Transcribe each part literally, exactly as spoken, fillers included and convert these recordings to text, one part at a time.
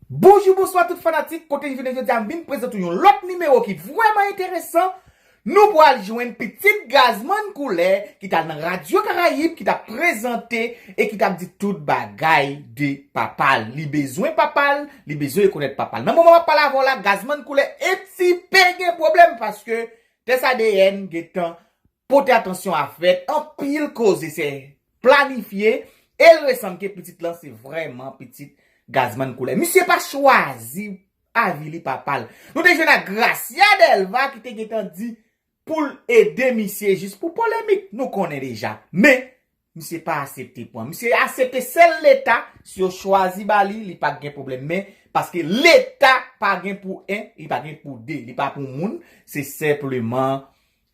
Bonjou, bonswa tout fanatik, kote n jounen jodi a, m vin prezante yon lòt nimewo ki vrèman enteresan. Nou pral jwenn pitit Gazman Koulè ki t al nan Radyo Karayib, ki t ap prezante e ki t ap di tout bagay de papa l. Li bezwen papa l, li bezwen rekonèt papa l. Nan moman m ap pale avè w la, Gazman Koulè enpe gen pwoblèm paske tès A D N gentan pote atansyon a fèt, anpil koze se planifye, e l resanm ke pitit lan se vrèman pitit Gazman Koulè. Misye pa chwazi avili papa l. Nou te jwenn ak Gracia Delva ki te gentan di pou l ede misye jis pou polemik, nou konnen deja. Men, misye pa aksepte pran. Misye aksepte sèl Leta, si yo chwazi ba li, li pa gen pwoblèm. Men, paske Leta pa gen pou en, li pa gen pou de, li pa pou moun, se senpleman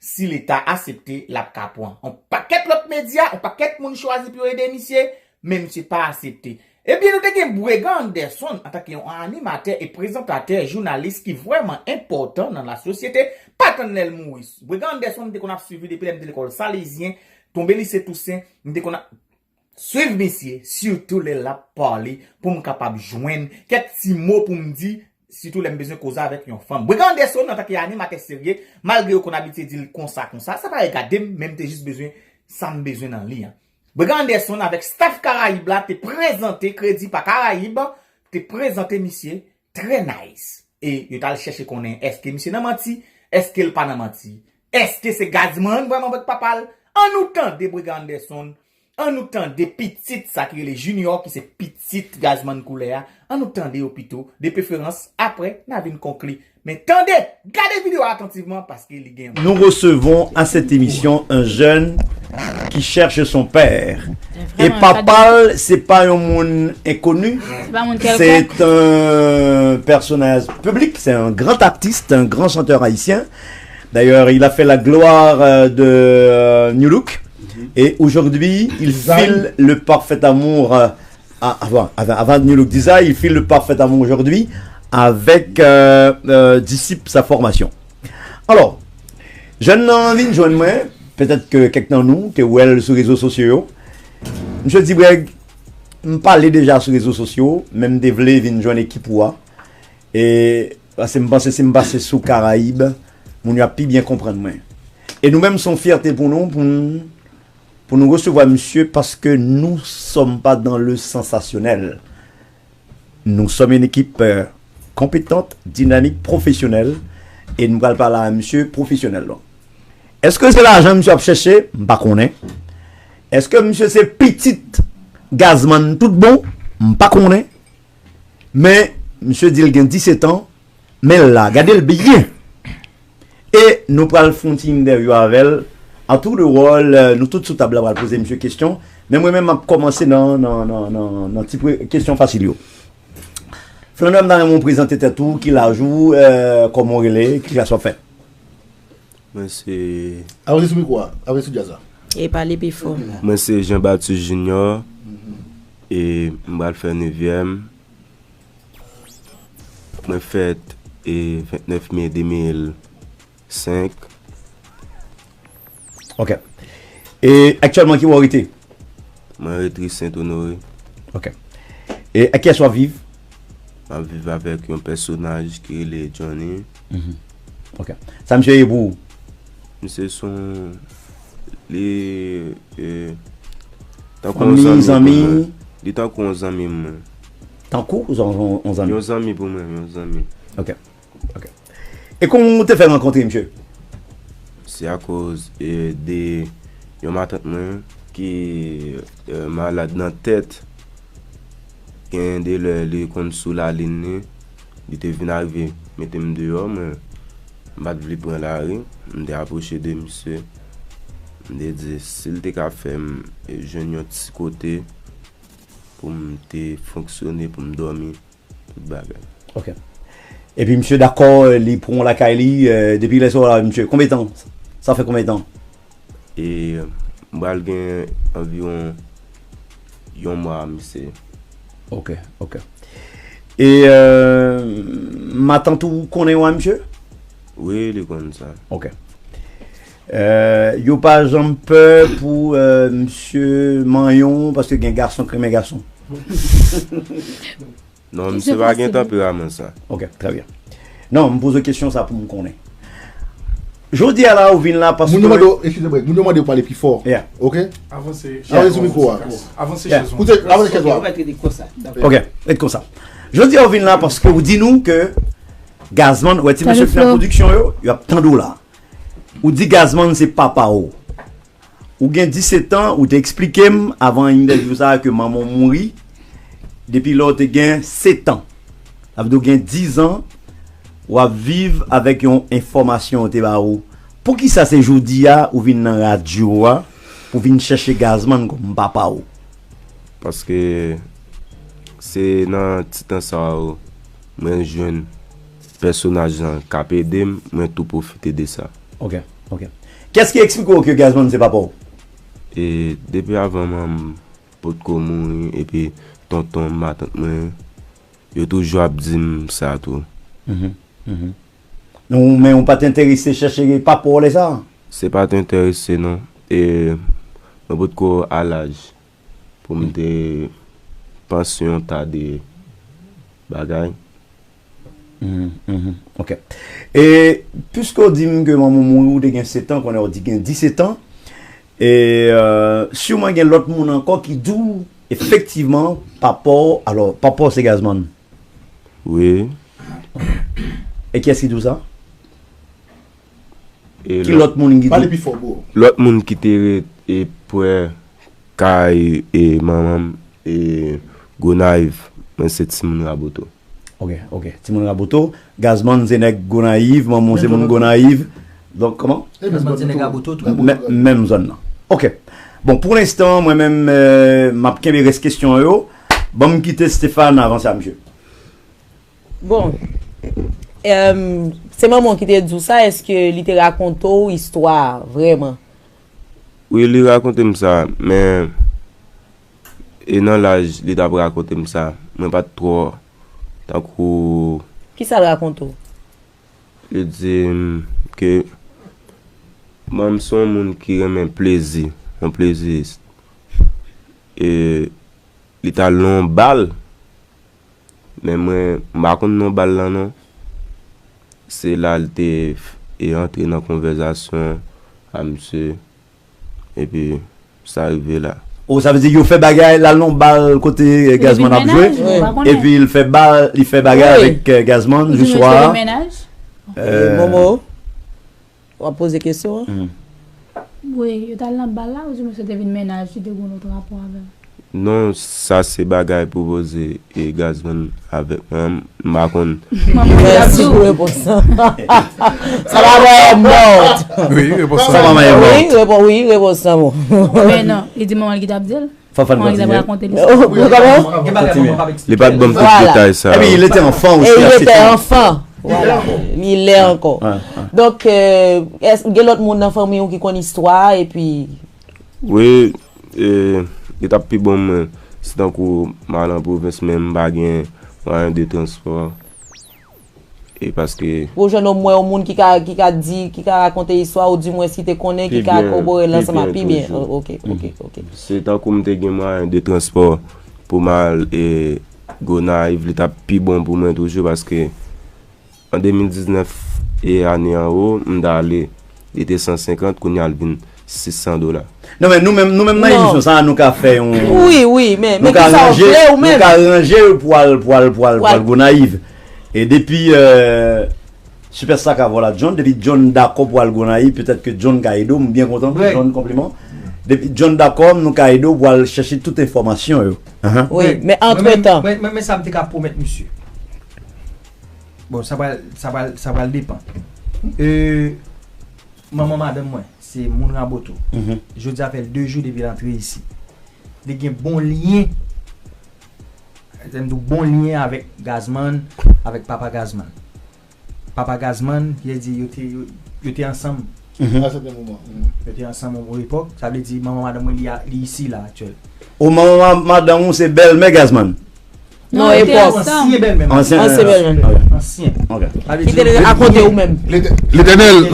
si Leta aksepte, l ap ka pran. On pakèt lòt medya, on pakèt moun chwazi pou yo ede misye, men misye pa aksepte. Ebyen, nou te gen Bwegan Anderson antanke yon animatè e prezantatè, jounalis ki vrèman enpòtan nan lasosyete, pa tann lè l mouri. Bwegan Anderson, m te konn ap swiv li depi lè m te lekòl Salezyen, tonbe lise Tousen, m te konn ap swiv misye, sitou lè l ap pale, pou m kapab jwenn kèk ti mo pou m di, sitou lè m bezwen koze avèk yon fanm. Bwegan Anderson, antanke animatè serye, malgre yo konn abitye di l konsa, konsa, sa pa regade m, men m te jis bezwen sa m bezwen nan li an. Bwegan Anderson avèk staff Karayib la te prezante, Kredi pa Karayib te prezante misye trè nice. E yo t al chèche konnen èske misye nan manti, èske l pa nan manti, èske se Gazman vrèman k papa l. Ann nou tande Bwegan Anderson, ann nou tande pitit sa ki rele Junior, ki se pitit Gazman Koulè a. Ann nou tande yo pito, de preferans, apre n a vin konkli. Men tande, gade videyo a atantivman paske li gen. Nous recevons à cette émission un jeune qui cherche son père. Et papa l, se pa yon moun enkoni. Se pa moun kèlkonk. C'est un personnage public, c'est un grand artiste, un grand chanteur haïtien. D'ailleurs, il a fait la gloire euh, de euh, New Look. Et aujourd'hui, il file le parfait amour euh, à- avant, avant, avant New Look Design, il file le parfait amour aujourd'hui avec euh, euh, Disciple sa formation. Alors, jèn nan vin jwenn mwen, petèt ke kèk nan nou te wè l sou rezo sosyo yo. Misye di, Brèg, m pale deja sou rezo sosyo, men m te vle vin jwenn ekip ou a. E paske m panse si m pase sou Karayib, moun yo ap pi byen konprann mwen. E nou menm, se yon fyète pou nou, pou n, pou nou resevwa misye, paske nous sommes pas dans le sensationnel. Nous sommes une équipe euh, compétente, dynamique, professionnelle, e nou pral pale a misye pwofesyonèlman. Èske se lajan misye ap chèche? M pa konnen. Èske misye se pitit Gazman tout bon? M pa konnen. Men, misye di l gen disèt an, men l la, gade l byen. E nou pral fè yon ti entèvyou avè l. An tou de wòl, euh, nou tout sou tab la pral poze misye kesyon. Men mwen menm, m ap kòmanse nan, nan, nan, nan, nan ti pre- kesyon fasil yo. Flannè, m ta renmen w prezante tèt ou, ki laj ou, euh, kòman w rele, ki klas w ap fè? Mwen se Avanse sou mikwo a, avanse sou djaz la. E pale pi fò. Mwen se Jean Baptiste Junior e m pral fè nevyèm. Mwen fèt e vennèf me de mil senk. Ok. E aktyèlman ki bò w rete? Mwen rete Sent Onore. Ok. E ak kiyès w ap viv? M ap viv avèk yon pèsonaj ki rele Johnny. Mhm. Ok. Sa misye ye pou ou? Misye se yon, li, e, tankou yon zanmi pou mwen. Li tankou yon zanmi mwen. Tankou yon, yon, yon zanmi? Yon zanmi pou mwen, yon zanmi. Ok. Ok. E kòman w te fè rankontre misye? Se akoz e, de yon matant mwen ki e, malad nan tèt. Gen de lè li konn sou lalin li. Li te vin arive mete m deyò, mwen m pa t vle pran lari. M te apwoche de misye. M te di si l te ka fè m e, jwenn yon ti kote pou m te fonksyone, pou m dòmi, tout bagay. Ok. Epi misye dakò, li pran w lakay li, e, depi lè sa w la, misye, konbyen tan? Sa fè konbyen tan? E m pral gen anviwon yon mwa, misye. Ok, ok. E, e, matant ou konnen w a misye? Wi, li konn sa. Ok. E, yo pa janm pè pou e, misye manyen w, paske gen gason k renmen gason. Non, misye pa gen tanperaman sa. Ok, trè byen. Non, m poze kesyon sa pou m konnen. Jodi a la, ou vin la paske. Moun yo mande w, eskize mwen, moun yo mande w pale pi fò. Yeah. Ok? Avanse. Avanse sou mikwo a. Avanse chèz ou. Avanse chèz ou. Ok, ret konsa. Jodi a, ou vin la paske ou di nou ke Gazman, wè ti mesye ki nan pwodiksyon yo, y ap tande w la. Ou di Gazman se papa w. Ou gen disèt an, ou te eksplike m avan entèvyou sa a ke manman w mouri depi lè w te gen sèt an. Sa vle di w gen diz an, w ap viv avèk yon enfòmasyon yo te ba ou. Poukisa se jodi a ou vin nan radyo a pou vin chèche Gazman kòm papa w? Paske se nan ti tan sa yo mwen jwenn pèsonaj lan k ap ede m, mwen tou pwofite de sa. Ok, ok. Kiyès ki eksplike w ke Gazman se papa w? E depi avan manman m potko mouri, epi tonton m, matant mwen, yo toujou ap di m sa tou. Mhm, mhm. Non, men ou pa t enterese chèche papa w lè sa a? Se pa t enterese, non. E mwen potko a laj pou m te panse yon ta de bagay. Mhm, mhm. Ok. E piske w di m ke manman w mouri, ou te gen sèt an, kounye a w di gen disèt an, e, euh, siman gen lòt moun ankò ki di w efektivman papa w, alò, papa w se Gazman. Wi. E kiyès ki di w sa? E ki lòt, lòt moun ki pale pi fò, bro. Lòt moun ki te ret e prè kay e manman m e Gonayiv, mwen se timoun Raboto. Ok, ok. Timoun Raboto. Gazman se nèg Gonayiv, manman w se moun Gonayiv. Donk, kòman? Gazman se nèg Raboto tou. Menm zòn nan. Ok. Bon, pou lenstan, mwen menm, euh, m ap kenbe rès kesyon yo. Ban m kite Stéphane avanse a, mesye. Bon, em, se manman w ki te di w sa, èske li te rakonte w istwa a vrèman? Wi, li rakonte m sa, men e nan laj li t ap rakonte m sa, mwen pa t twò tankou. Kisa l rakonte w? Li di m ke manman m se yon moun ki renmen plezi, yon pleziyis. E li t al nan yon bal. Men mwen, m pa konn non bal lan non. Se la l te f- e antre nan konvèsasyon a misye. Epi sa rive la. O, sa vle di yo fè bagay, l al nan bal kote, eh, Gazman ap jwe. Epi l fè bal, li fè bagay avèk, eh, Gazman, je swa. Eh, Momo, w ap poze kesyon an? Wi, yo t al nan bal la, ou di misye te vin mennaj, li te gen yon lòt rapò avè l? Non, sa se bagay pwopoze e Gazman avèk mwen, m pa konn. Mèsi pou repons lan. Sa pa mwen mòt. Wi, repons lan. Sa pa mwen mòt. Wi, repons, wi, repons lan bon. Men non, li di manman l ki t ap di l. Fò fè n kontinye. Kòman? Li pa t ban m tout detay sa yo. Epi, il était enfant aussi à sept ans. Voilà. Il est encore. Donk, euh, èske gen lòt moun nan fanmi w ki konn istwa a, epi. Wi, e, li t ap pi bon mwen si tankou m al an pwovens, men m pa gen mwayen de transpò. E paske. Pou w jwenn omwen yon moun ki ka, ki ka di, ki ka rakonte istwa, ou dimwens ki te konnen, ki ka kobore l ansanm ak pi byen. Pi byen toujou. O, ok, ok, ok. Se tankou m te gen mwayen de transpò pou m al, e, Gonayiv, li t ap pi bon pou mwen toujou, paske an de mil diznèf e ane an wo, m t ale, li te san senkant, kounye a l vin sis san dola. Non, men nou menm, nou menm nan emisyon sa a, nou ka fè yon. Wi, wi, men, men kisa w vle ou menm? Nou ka ranje pou al, pou al, pou al, pou al Gonayiv. E depi, euh, Superstar ka vola John, depi John dakò pou al Gonayiv, petèt ke John ka ede w, m byen kontan, John, konpliman. Depi John dakò, nou ka ede w pou al chèche tout enfòmasyon yo. Wi, men antretan. Mwen, mwen, mwen, men sa m te ka pwomèt misye. Bon, sa pral, sa pral, sa pral depann. Euh, manman madanm mwen, se moun Raboto. Jodi a fè l de jou depi l antre isi. Li gen bon lyen, lè m di w bon lyen avèk Gazman, avèk papa Gazman. Papa Gazman, ki vle di yo te, yo, yo te ansanm. Yo te ansanm yon epòk. Sa vle di manman madanm mwen li, li isi la aktyèl. O, manman ma- madanm ou se bèlmè Gazman? Non, epòk. Ansyen bèlmè. Ansyen bèlmè. Ansyen. Ok. Ki te akote ou menm. Letènèl,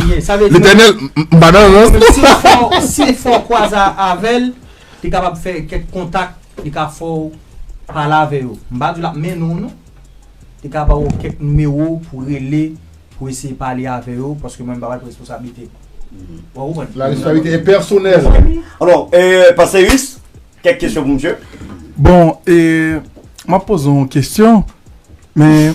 Letènèl, m pa nan rans. Si fò, si fò kwaze avè l, li kapab fè kèk kontak, li ka fè w pale avè yo. M pa di l ap mennen w non. Li ka ba w kèk nimewo pou rele, pou eseye pale avè yo, paske mwen, m pa pral pran responsablite. Ou konprann? La responsabilité est personnelle. Alò, euh, Pastè Yus, kèk kesyon pou misye? Bon, e, m ap poze yon kesyon, men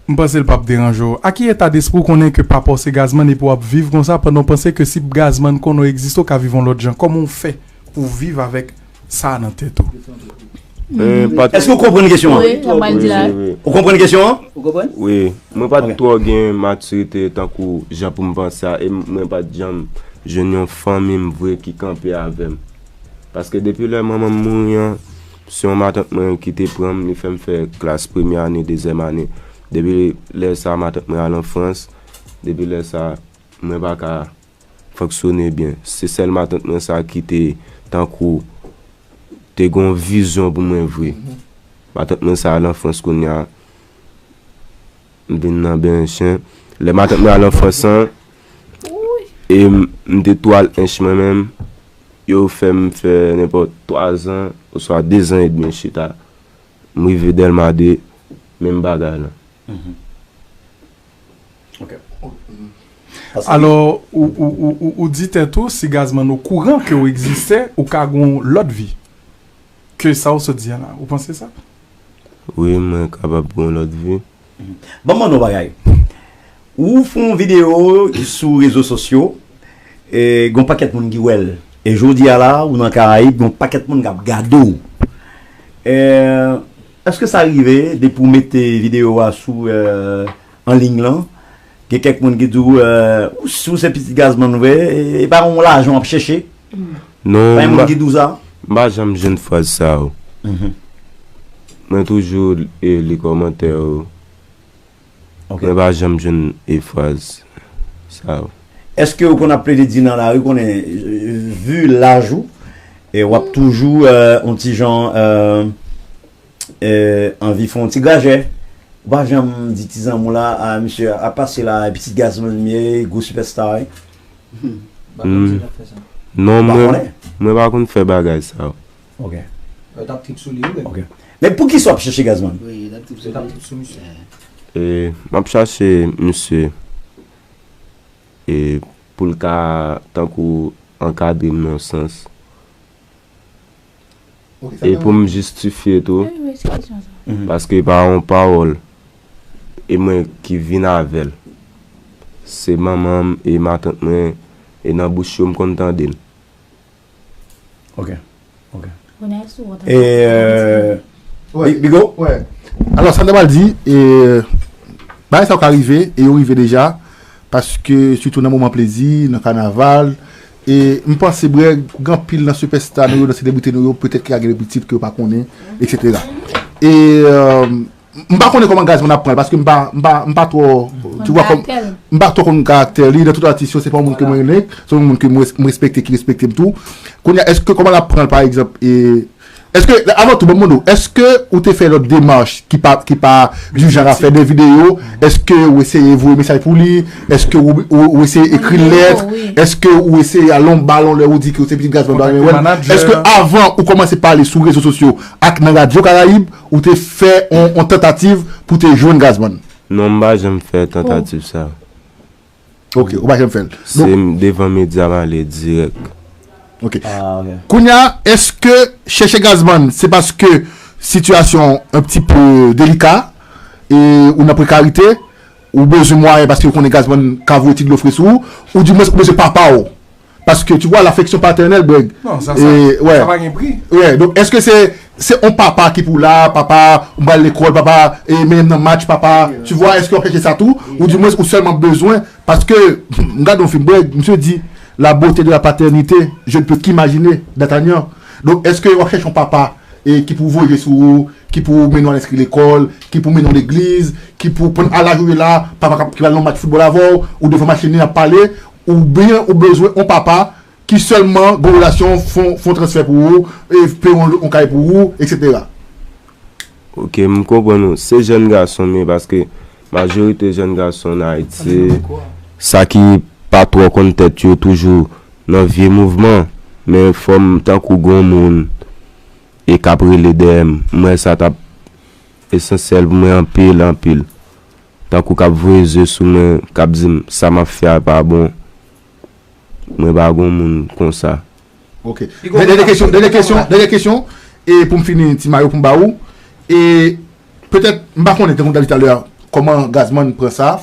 m panse l p ap deranje w. A ki eta despri w konnen ke papa w se gazman epi w ap viv konsa pandan w panse ke si gazman konnen w egziste, w ka viv yon lòt jan? Kòman w fè pou w viv avèk sa nan tèt ou? Euh, pa- Èske w konprann kesyon an? Wi, sa m pral di la. Wi, wi, wi. Ou konprann kesyon an? Ou konprann? Wi, mwen pa t Ok. twò gen matirite tankou jan pou m panse a, e m- mwen pa t janm jwenn yon fanmi m vre ki kanpe avè m. Paske depi lè manman m mouri an, se yon matant mwen ki te pran m, li fè m fè klas premyè ane, dezyèm ane. Depi lè sa, matant mwen al an Frans. Depi lè sa, mwen pa ka fonksyone byen. Se sèl matant mwen sa ki te tankou te gen yon vizyon pou mwen vre. Matant mwen sa al an Frans kounye a. M vin nan benyen chen. Lè matant mwen al an Frans an, e m m te tou al ench mwen menm. Yo fè m fè nenpòt twa zan oswa de zan edmi chita. M rive Dèlma de, menm bagay la. Alò, ou, ou, ou, ou, ou di tèt ou, si gazman okouran ke w egziste, ou ka gen yon lòt vi ke sa w sot di a la. Ou panse sa? Wi, mwen kapab gen yon lòt vi. Ban m mande w bagay. Ou fè yon videyo sou rezo sosyo, e, gon pakèt moun ki wè l. E jodi a la, ou nan Karayib, gon pakèt moun k ap gade w. E, èske sa rive, depi w mete videyo a sou, e, an liy lan, gen kèk moun ki di w, e, ou, si w se pitit gazman vre, e, e pa yon lajan w ap chèche? Non, Pa gen m moun pa- ki di w sa? m pa janm jwenn fraz sa yo. Mwen toujou e, li kòmantè yo. Ok. Mwen pa janm jwenn e fraz sa yo. Èske ou konn ap plede di nan lari, konnen, e, vi laj ou, e w ap toujou, e, yon ti jan, e, e, anvi fè yon ti grajè? Ou pa janm di ti zanmi w la, a, misye a pase la, e pitit gazman m ye, gwo sipèsta, wi. Ba konn si l ap fè sa. Non, Pa mwen, konnen? Mwen pa konn fè bagay sa yo. Ok. Yo t ap trip sou li, wi. Ok. Men pou ki sa w ap chèche gazman? Wi, yo t ap trip Yo t ap trip sou misye. E, m ap chache misye e, pou l ka tankou ankadre m nan yon sans. E pou m jistifye tou, paske pa yon pawòl e mwen ki vin avè l. Se manman m e matant mwen e nan bouch yo m konn tande l. Ok. Ok. Ronald sou wòt E, euh, Ouais. Bi- Bigo? Ouais. Alò, sa m ta pral di, e, bagay sa yo ka rive, e yo rive deja, paske sitou nan moman plezi, nan kanaval, e m panse, brè, gen anpil nan sipèsta nou yo, nan selebrite nou yo, petèt ki ka gen de pitit ke yo pa konnen, et cetera. E, euh, m pa konnen kòman gazman ap pran l, paske m pa, m pa, m pa twò, tu vois, kòm, m pa twò konn karaktè li, nan tout atis yo, se pa yon moun ke mwen renmen, se yon moun ke mwen res- m respekte, ki respekte m tou. Kounye a, èske kòman l ap pran l, pa egzanp, e, èske, avan tou, ban m mande w, èske ou te fè lòt demach ki pa, ki pa du genre a fè de videyo? Èske ou eseye voye mesaj pou li? Èske ou, ou, ou eseye ekri l lèt? Èske ou eseye al yon bal yon lè ou di ke ou se pitit gazman, pa renmen wè l? Èske avan ou kòmanse pale sou rezo sosyo ak nan radyo Karayib, ou te fè yon, yon tantativ pou te jwenn gazman? Non, m pa janm fè tantativ sa. Ok, ou pa janm fè l. Se devan medya m ale dirèk. Ok. Kounye a, èske chèche gazman se paske sitiyasyon an un petit peu delika e ou nan prekarite, ou bezwen mwayen paske ou konnen gazman ka voye ti dlo fre sou ou, ou dimwens ou bezwen papa w? Paske, tu vois, l'affection paternelle, Breg. Non, sa, sa, sa pa gen pri. Ouais, donk, èske se se yon papa ki pou la, papa, m pral lekòl, papa, e mennen m nan match, papa, tu vois, èske w ap chèche sa tou? Ou dimwens, ou sèlman bezwen, paske, m gade yon fim, Breg, misye di, la beauté de la paternité, je ne peux qu'imaginer, D'Artagnan. Donk, èske w ap chèche yon papa e ki pou voye sou ou, ki pou mennen w al enskri lekòl, ki pou mennen w legliz, ki pou pran al laj ou ye la, papa k ap- ki pral nan match foutbòl avè w, ou devan machin li ap pale, oubyen ou bezwen yon papa ki sèlman gen relasyon, fon, fon transfè pou ou, e peye yon, yon kay pou ou, et cetera. Ok, m konprann ou. Se jèn gason m ye, paske majorite jèn gason an Ayiti, sa ki pa twò konn tèt yo toujou nan vye mouvman, men fò m tankou gon moun e k ap rele dèyè m, m wè sa t ap esansyèl pou mwen anpil, anpil. Tankou k ap voye zye sou mwen, k ap di m sa m ap fè a pa bon. Mwen pa gon moun konsa. Ok. Dènye kesyon, dènye kesyon, dènye kesyon. E pou m fini, ti mayo pou m ba ou. E petèt, m pa konnen, tankou m ta di talè a, kòman Gazman pran sa.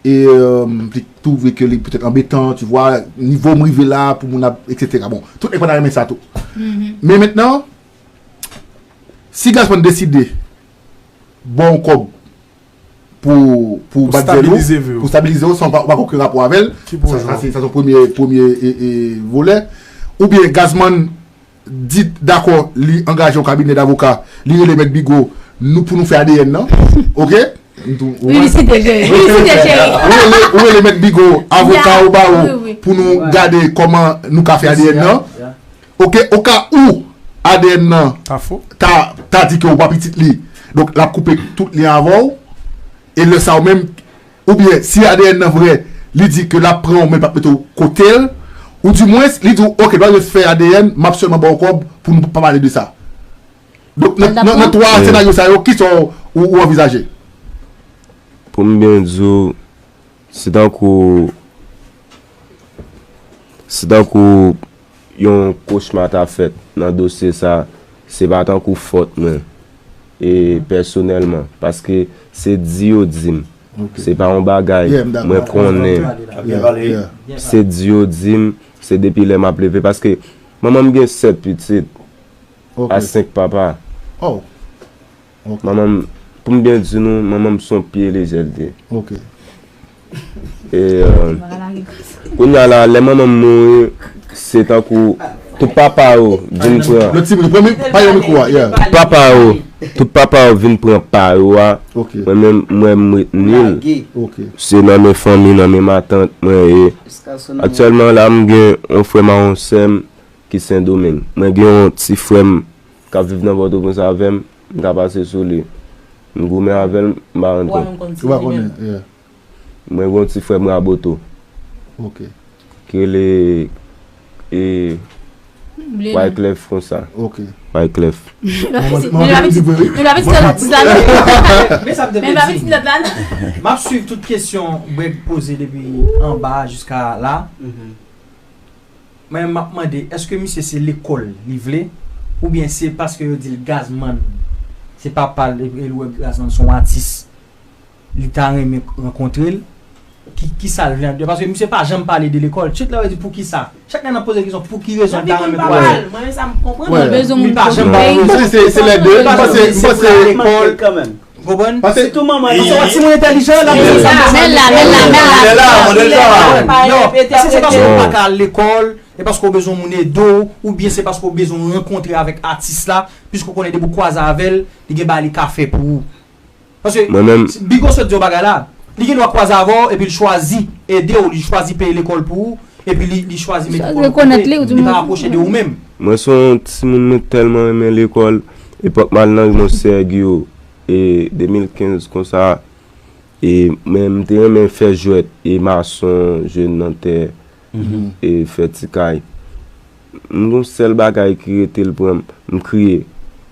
E euh, li twouve ke li petèt anbetan, tu vois, nivo m rive la, pou moun ap, et cetera. Bon, tout nèg pa ta renmen sa tou. Men mentnan, si Gazman deside ba w kòb pou, pou bat zèl ou, pou stabilize w, san w pa gen okenn rapò avè l, sa, sa se yon premye, premye e, e, volè. Oubyen Gazman di dakò, li angaje yon kabinè davoka, li rele Mèt Bigo nou, pou nou fè A D N nan. Ok? Wi, li site cheri. Wi, li site cheri. Ou rele, ou rele Mèt Bigo, avoka ou ba ou, pou nou gade kòman nou ka fè A D N nan. Ok, oka ou A D N nan ta, ta di ke ou pa pitit li. Donk, l ap koupe tout lyen avè w. E lè sa ou menm, oubyen si A D N nan vrè, li di ke l ap pran w, men l p ap mete w kote l. Ou dimwens, li di w, ok, l ap jis fè A D N, m ap sèlman ba w kòb pou nou pa pale de sa. Donk, nan, nan, nan twa senaryo sa yo, kisa w, ou, ou anvizaje? Pou m byen di w, se tankou, se tankou yon kochma ta fèt nan dosye sa, se pa tankou fòt mwen, e pèsonèlman, paske se di yo di m. Se pa yon bagay mwen konnen. Se di yo di m, se depi lè m ap leve. Paske manman m gen sèt pitit a senk papa. Manman m, pou m byen di nou, manman m se yon pye lejè l te. E euh, kounye a la, lè manman m mouri, se tankou tout papa yo vin pran. Lòt timoun, pran mi-, pa yon mikwo a, yeah. Tout papa yo, tout papa yo vin pran pa yo a. Mwen menm, mwen m ret nil. Se nan men fanmi, nan men matant mwen ye. Aktyèlman la, m gen yon frè m ak yon sè m ki Sendomeng. Mwen gen yon ti frè m k ap viv nan Pòtoprens avè m, m ka pase sou li. M goumen avè l, m pa rann kont. Ou pa konnen, yeah. Mwen gen yon ti frè m Raboto. Ok. Ki rele e, Wyclef konsa. Ok. Wyclef. Men l pa pitit, men l pa pitit lòt la non. Men l pa pitit lòt la non. M ap swiv tout kesyon Greg poze depi anba a jiska la. Mwen menm m ap mande, èske misye se lekòl li vle? Oubyen se paske yo di l Gazman, se papa l, e l wè Gazman se yon atis, li ta renmen rankontre l? Ki, kisa l vle anndan? Paske misye pa janm pale de lekòl. Tout lè yo di poukisa. Chak lè n ap poze l kesyon, pou ki rezon l ta renmen kwaze? Mwen menm sa m konprann. Li pa janm ba yon rezon. M panse se, se lè de. M panse, m panse lekòl. Ou konprann? Paske sitou manman li se yon timoun entèlijan, l ap di sa. Men la, men la, men la. Non, èske se paske w pa ka al lekòl, e paske w bezwen moun ede w, oubyen se paske w bezwen rankontre avèk atis la, piske w konnen depi w kwaze avè l, li gen bagay li ka fè pou ou? Paske Bigo sot di yon bagay la, li gen dwa kwaze avè w epi l chwazi ede w, li chwazi peye lekòl pou ou, epi li, li chwazi mete kò l kote, li pa rapwoche de ou menm. Mwen se yon timoun mwen tèlman renmen lekòl, epòk m al nan Monseyè Giwo, e de mil kenz konsa, e men m te renmen fè jwèt, e mason, jwe nan tè, e fè ti kay. M gen yon sèl bagay ki rete l pran m, m kriye.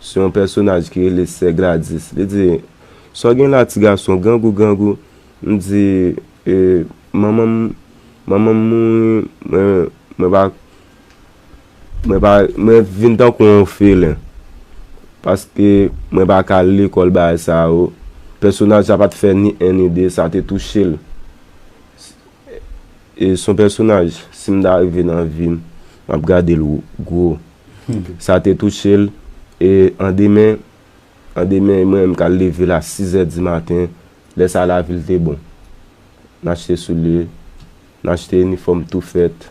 Se yon pèsonaj ki rele Sè Gladys. Li di, sa w gen la ti gason, grangou, grangou. M di, e, manman m, manman m mouri, mwen, mwen pa, mwen pa, mwen vin tankou yon òfelen. Paske mwen pa ka al lekòl bagay sa yo. Pèsonaj sa pa t fè ni en ni de, sa te touche l. E se yon pèsonaj, si m ta rive nan vi m, m ap gade l gwo. Sa te touche l, e andemen, andemen, mwen menm k al leve l a sizè di maten, lè sa lavi l te bon. N achte soulye, n achte inifòm tou fèt,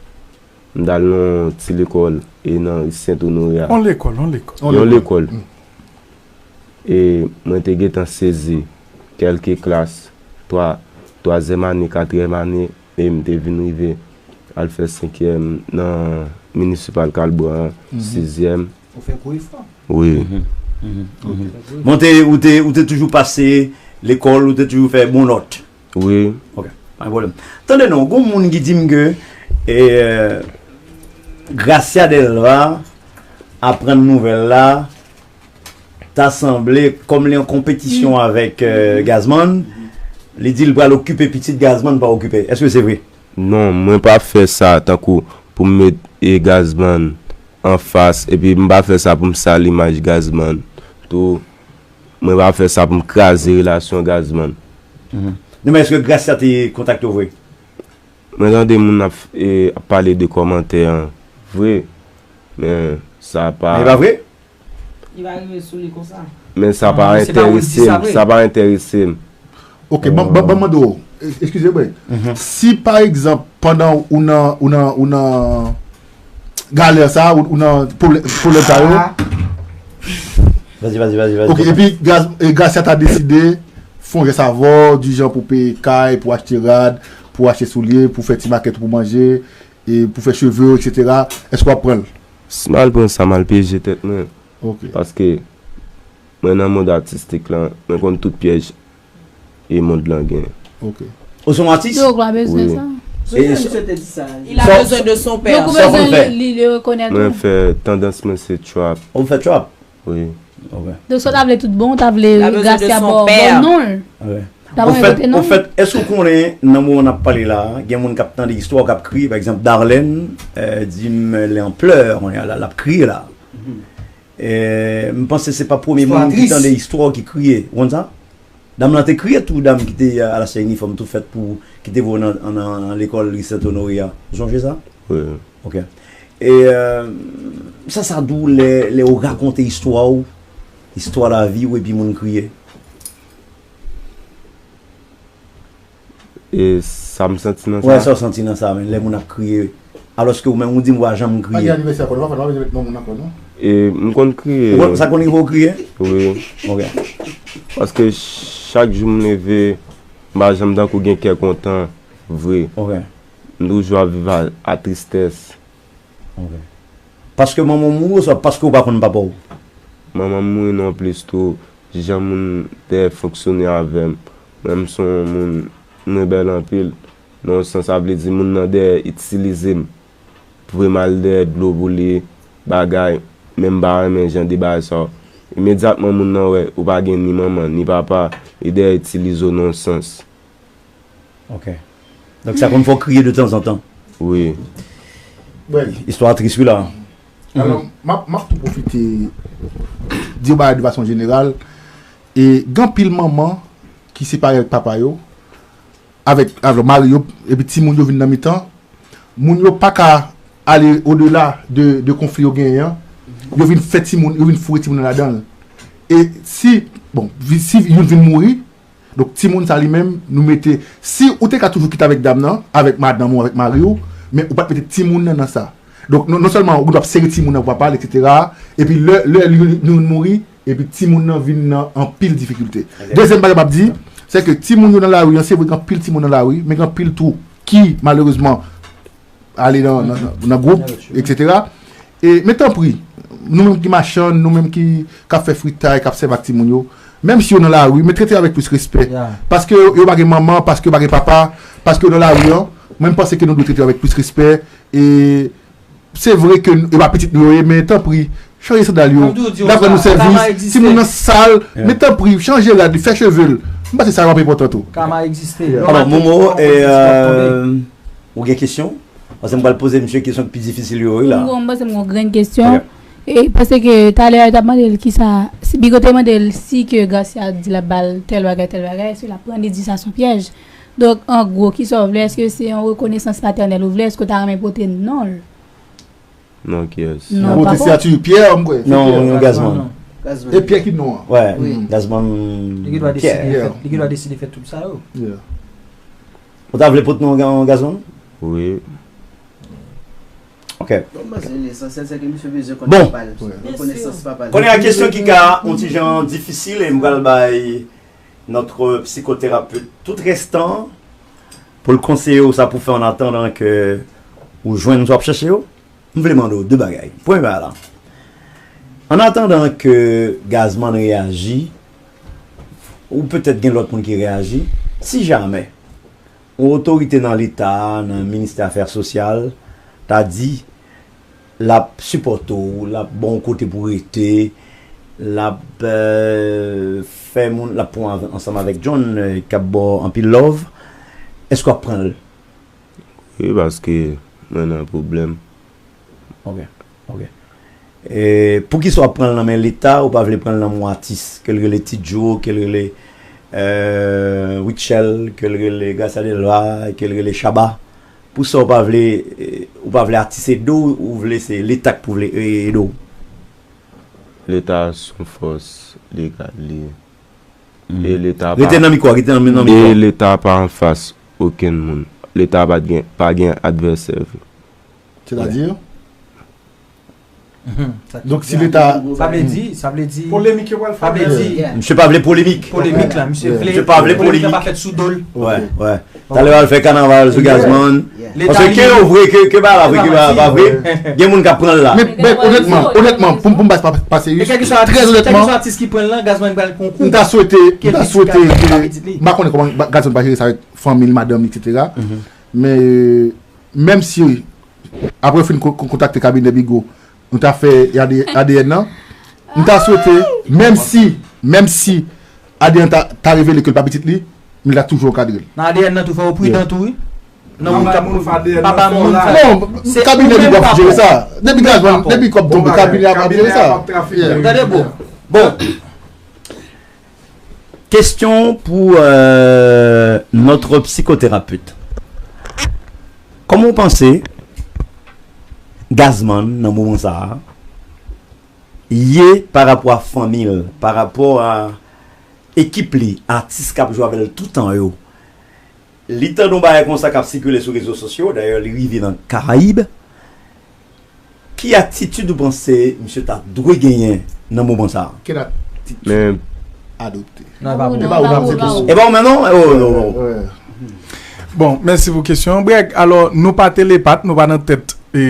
m t al nan yon ti lekòl, e nan ri Sent Onore a. Yon lekòl, yon lekòl. Yon lekòl. E mwen te gentan sezi kèlke klas, twa, twazyèm ane, katriyèm ane, e m te vin rive al fè senkyèm nan minisipal Kalbwa an, sizyèm. Ou fè gwo efò. Wi. Bon, te, ou te, ou te toujou pase lekòl, ou te toujou fè bon nòt. Wi. Ok, pa gen pwoblèm. Tande non, gon moun ki di m ke e, Gracia Delva aprann nouvèl la ta sanble, kòm li an konpetisyon avèk euh, Gazman, li di l pral okipe pitit Gazman pa okipe. Èske se vre? Non, mwen pa fè sa tankou pou m met e Gazman anfas, epi m pa fè sa pou m sal imaj Gazman. Tou, mwen pa fè sa pou m kraze relasyon Gazman. Non, men èske Gracia te kontakte w vre? Mwen tande moun ap, e, ap pale de kòmantè an vre, men sa pa. Men e pa vre? Li pa rive sou li konsa. Men sa pa enterese m. Sa pa enterese m. Ok, ban ban ban mande w. Eskize mwen. Si pa egzanp, pandan ou nan ou nan ou nan galè sa, ou, ou nan pwoblèm sa yo. Vas-y, vas-y, vas-y, vas-y. Ok, epi Gracia ta deside fè yon jès avè w, di jan pou peye kay, pou achte rad, pou achte soulye, pou fè ti makèt pou manje, e pou fè cheve w, etsetera. Èske w ap pran l? Si m al pran sa, m al pyeje tèt mwen. Ok. Paske mwen nan mond atistik lan, mwen konn tout pyèj e mond lan gen. Ok. Ou se yon atis? Yo pa bezwen sa. Il a besoin de son père. Donk ou bezwen li, li rekonèt ou. Mwen fè tandans mwen se trap. Ou fè trap? Wi. Ok. Donk sa w ta vle tout bon, ou ta vle Gracia ba w non l. Ou ta pran kote non. Anfèt, èske ou konnen nan moman n ap pale la, gen moun k ap tande istwa w k ap kriye, pa egzanp Darlène di m li an plè, kounye a la l ap kriye la. M panse se pa premye moun ki tande istwa w ki kriye. Ou konn sa? Dam lan te kriye tou, dam ki te al achte inifòm tou fèt pou ki te voye w nan lekòl Ri Sent Onore a. Ou sonje sa? Wi. Ok. E sa sa di w lè lè ou rakonte istwa w, istwa lavi w epi moun kriye? E sa m santi nan sa? Wè, sa w santi nan sa, men lè moun ap kriye. Alòske ou menm ou di m ou pa janm kriye. Pa gen anivèsè ankò, nou pa fè, nou pa bezwen met non moun ankò, non. E m konn kriye. Ou konn, sa konn rive w kriye? Wi. Ok. Paske chak jou m leve, m pa janm tankou gen kè kontan vre. Ok. M toujou ap viv a, a tristès. Ok. Paske manman w mouri oswa paske w pa konn papa w? Manman m mouri non plis tou, jan moun te fonksyone avè m. Mwen m se yon moun, m rebèl anpil. Nan yon sans sa vle di moun nan dèyè itilize m. Voye m al dèyè dlo pou li, bagay, men m pa renmen jan de bagay sa yo. Imedyatman moun nan wè ou pa gen ni manman, ni papa, li dèyè itilize w nan yon sans. Ok. Donk sa konn fè w kriye de tanzantan. Wi. Istwa tris wi la. Alò, m ap m ap tou pwofite di yon bagay de fason jeneral. E gen anpil manman ki separe avèk papa yo, avèk, avèk mari yo, epi timoun yo vin nan mitan. Moun yo pa ka ale odela de, de konfli yo genyen an. Yo vin fè timoun, yo vin foure timoun nan ladan l. E si, bon, si youn vin mouri, donk timoun sa li menm, nou mete, si ou te ka toujou kite avèk dam nan, avèk madanm ou, avèk mari w, men ou pa t mete timoun nan nan sa. Donk, non, non sèlman ou dwe ap sere timoun nan pou papa l, etsetera, epi lè, lè li, li mouri, epi timoun nan vin nan anpil difikilte. Dezyèm bagay m ap di, se ke timoun yo nan lari an, se vre gen anpil timoun nan lari, men gen anpil tou ki, malerezman, ale nan, nan, nan, nan gwoup, etsetera. E, men tanpri, nou menm ki machann, nou menm ki, k ap fè fritay, k ap sèvi ak timoun yo, menm si yo nan lari, men trete yo avèk plis respè. Paske yo, yo pa gen manman, paske yo pa gen papa, paske yo nan lari an, mwen m panse ke nou dwe trete yo avèk plis respè. E, Se vre ke e pa pitit nou yo ye, men tanpri, chanje sandal yo. N ap rann nou sèvis. Timoun nan sal, men tanpri, chanje rad li, fè cheve l. M panse sa ap enpòtan tou. Kama egziste. Alò, Momo, e, ou gen kesyon? Paske m pral poze misye kesyon ki pi difisil yo, wi, la. M panse m gen yon grenn kesyon. E, paske talè a, yo t ap mande l kisa, Bigo te mande l si ke Gracia di l ap ba l tèl bagay, tèl bagay, èske l ap pran li di sa se yon pyèj. Donk, an gwo, kisa w vle? Èske se yon rekonesans patènèl ou vle? Èske w ta renmen pote non l? Non, kiyès? Non, pa bon. Ou te siyati Pierre, m kwè. Non, non, Gazman. E Pierre ki non an? Wè, Gazman. Li gen dwa deside fè, li gen dwa deside fè tout sa yo. Ou ta vle pot non Gazman? Wi. Ok. Bon, m panse lesansyèl se ke misye bezwen konn papa l. Rekonesans papa l. Kounye a kesyon ki ka yon ti jan difisil e m pral bay notre psychothérapeute tout rès tan pou l konseye w sa pou fè an atandan ke ou jwenn sa w ap chèche yo. M vle mande w de bagay. Premye bagay la, an atandan ke Gazman reyaji, ou petèt gen lòt moun ki reyaji, si jamè yon otorite nan Leta, nan Ministè Afè Sosyal, ta di l ap sipòte w, l ap ba w yon kote pou w rete, L ap euh, fè moun, l ap pran ansanm avèk John euh, k ap ba w anpil love. Èske w ap pran l? Wi, paske mwen nan pwoblèm. Ok, ok. E, poukisa w ap pran l nan men Leta, ou pa vle pran l nan men yon atis, ke l rele Ti Joe, ke l rele euh, Rutshelle, ke l rele Gracia Delva, ke l rele Shabba? Poukisa w pa vle, euh, ou pa vle atis ede w, ou vle se Leta k pou vle ede w? Leta se yon fòs legal li ye. E Leta pa Rete nan mikwo, rete nan nan mikwo. E Leta pa anfas okenn moun. Leta pa t gen pa gen advèsè vre. Sètadi? Donk si Leta. Sa vle di, sa vle di. Polemik yo pral Sa vle fè. Di. Misye pa vle polemik. Polemik la, misye vle. Misye pa vle Polemik la polemik. Pa fèt sou do l. Wè, wè. Talè w al fè kanaval sou Gazman. Leta Paske ke li- yo vre, ke, ke pa la vre, ke pa, pa vre. Gen moun k ap pran l la. Men men onètman, onètman, pou m pou m pa pa- pase E jis kèlkeswa trè atis, onètman, kèlkeswa atis ki pran l lan, Gazman pral pran kou. m ta swete, m ta Kèlkeswa swete atis ki ke pran pitit li. M pa konnen kòman Gazman pa jere sa avèk fanmi l, madanm li, etsetera. Men menm si apre yo fin ko- ko- kontakte kabinè Bigo, nou ta fè A D N nan, m ta swete, menm si, menm si A D N ta, ta revele ke l pa pitit li, men l ta toujou ankadre l. Nan A D N nan tou fò w pridan tou wi. Nan moun k ap Moun fè A D N pa ba nan moun fè fè. Non, kabinè Bigo ap jere sa. Depi Gazman, depi kòb tonbe, kabinè ap ap jere sa. Tande bon. Bon. Question pour euh, notre psychothérapeute. Comment vous pensez Gazman nan moman sa a ye pa rapò a fanmi l, pa rapò a ekip li, atis k ap jwe avè l toutan yo? Li tande yon bagay konsa k ap sikile sou rezo sosyo, dayè li rive nan Karayib. Ki atitid ou panse misye ta dwe genyen nan moman sa a? Kèl atitid Men adopte? Non, e pa bon. E pa ou nan se kesyon. E pa ou menm non? E ou, ou, ou. Wè. Bon, mèsi pou kesyon an. Brèg, alò, nou pa telepat, nou pa nan tèt e,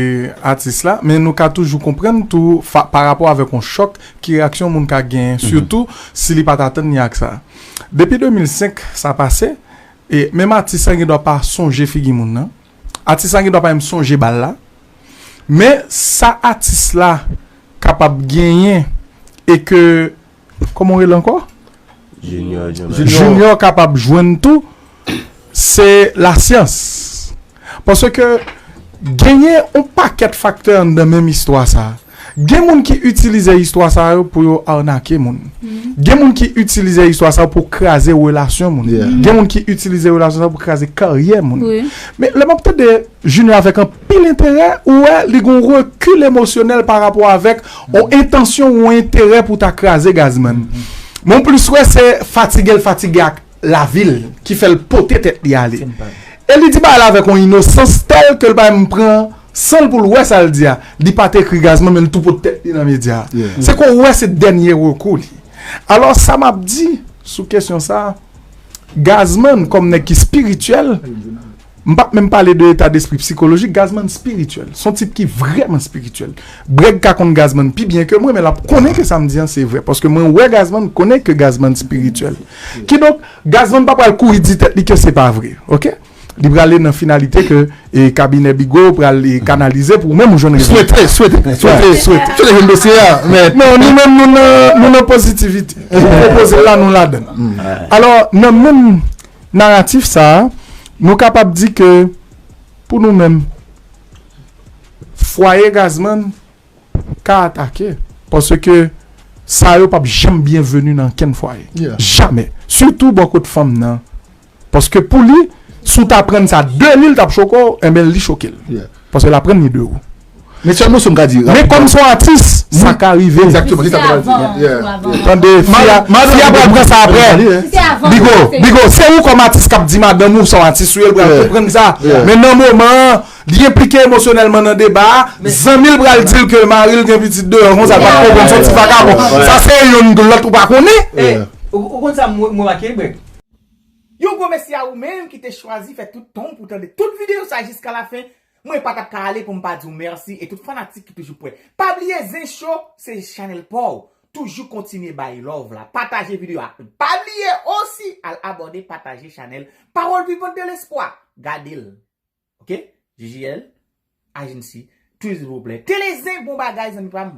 atis la, men nou ka toujou konprann tou fa, pa rapò avèk yon chòk, ki reyaksyon moun ka genyen, sitou si li pa t atann li ak sa. Depi de mil senk, sa pase, e menm atis la gen dwa pa sonje figi moun nan. Atis la gen dwa pa menm sonje bal la. Men sa atis la kapab genyen e ke, kòman w rele ankò? Junior John Junior kapab jwenn tou, se lasyans. Paske genyen yon pakèt faktè anndan menm istwa sa a. Gen moun ki itilize istwa sa yo pou yo arnake moun. Gen moun ki itilize istwa sa yo pou kraze relasyon moun. Yeah. Gen moun ki itilize relasyon sa yo pou kraze karyè moun. Wi. Men lè m ap tande Junior avèk anpil enterè, ou wè li gen yon rekil emosyonèl pa rapò avèk yon entansyon ou yon enterè pou ta kraze Gazman. Men w plis wè se fatige l fatige ak lavi l ki fè l pote tèt li ale. E li di bagay la avèk yon inosans tèl ke l pa menm pran san l pou l wè sa l di a. Li pa t ekri Gazman, men l tou pote tèt li nan medya a. Yeah. Se ke w wè se dènye rekou li. Alò, sa m ap di sou kesyon sa a, Gazman, kòm nèg ki espirityèl, m p ap menm pale de eta despri sikolojik, Gazman espirityèl. Se yon tip ki vrèman espirityèl. Brèg ka konn Gazman pi byen ke mwen, men l ap konnen ke sa m di an se vrè. Paske mwen wè Gazman, m konnen ke Gazman espirityèl. Kidonk, Gazman pa pral kouri di tèt li ke se pa vre. Oke? Li prale nan finalite ke e, kabinè Bigo pral e, kanalize pou menm ou jwenn rezilta. Swete, swete, swete, swete, swete jwenn dosye a, men Non, nou menm nou nan, nou nan pozitivite. Ou pwopoze l la, nou ladan l. Alò, nan menm naratif sa a, nou kapab di ke pou nou menm, fwaye Gazman ka atake. Paske sa yo p ap janm byenveni nan kenn fwaye. Yeah. Jamè. Sitou bò kot fanm nan. Paske pou li, si w t aprann sa de li, l t ap choke w, enben li choke l. Yeah. Paske l aprann li de ou. Men sèl mosyon m ka di. Men kòm se yon atis, sa ka rive. Egzakteman, se Si se sa m ka di. avan, Yeah. ou avan. Tande, fi a, fi a pral pran sa aprè. Si se avan, Bigo, ou pase. Bigo, se ou kòm atis k ap di madanm ou se yon atis ou ye, l pral Yeah. konprann sa. Yeah. Men nan moman an, li enplike emosyonèlman nan deba a, zanmi l pral di l ke mari l gen pitit deyò, konsa l pa t konprann, se yon ti vakabon. Sa se youn de lòt ou pa konnen. E, ou ou konn sa m m remake, Brèg? Yon gwo mèsi a ou menm ki te chwazi fè tout tan w pou tande tout videyo sa jiska lafen. Mwen pa t ap ka ale pou m pa di w mèsi e tout fanatik ki toujou prè. Pa bliye Zen Show se chanèl pa w. Toujou kontinye bay love la. Pataje videyo a. Pa bliye osi al abòne, pataje chanèl Parole Vivante de l'Espoir. Gade l. Ok? J J L, Agency, Tourism Vouplè. Telezen bon bagay zanmi pa m.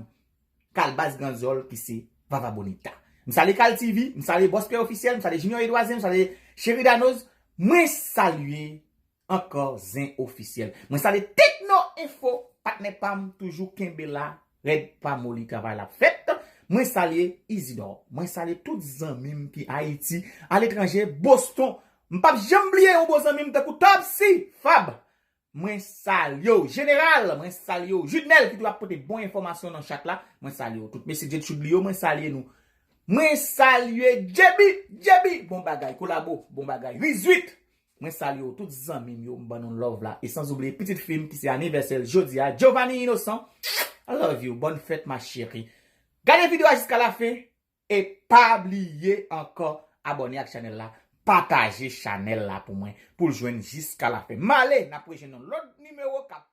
Kalbas Granzòl ki se Vava Bonita. M salye Kal T V, m salye Bòs Pè Ofisyèl, m salye Junior Edouazen, m salye Cheri Danoz. Mwen salye ankò Zen Ofisyèl. Mwen salye Tekno Enfo, patnè pa m, toujou kenbe la, rèd pa moli, travay la fèt. Mwen salye Izidò. Mwen salye tout zanmi m ki Ayiti, aletranje, Boston. M p ap janm bliye yon bon zanmi m tankou Topsy Fab. Mwen salye w, Jeneral. Mwen salye w, Judnel, ki toujou ap pote bon enfòmasyon nan chat la. Mwen salye w tout. Mesye Jet Chudley yo, mwen salye nou. Mwen salye J B, J B, bon bagay, Kolabo, bon bagay, Rizwit. Mwen salye w tout zanmi m yo, m ban nou love la. E sans oubliye pitit fi m ki se anivèsè l jodi a, Giovanni Innocent. I love you, bòn fèt ma chérie. Gade videyo a jiska lafen. E pa bliye ankò abòne ak chanèl la, pataje chanèl la pou mwen, pou l jwenn jiska lafen. M ale, n ap rejwenn yon lòt nimewo k ap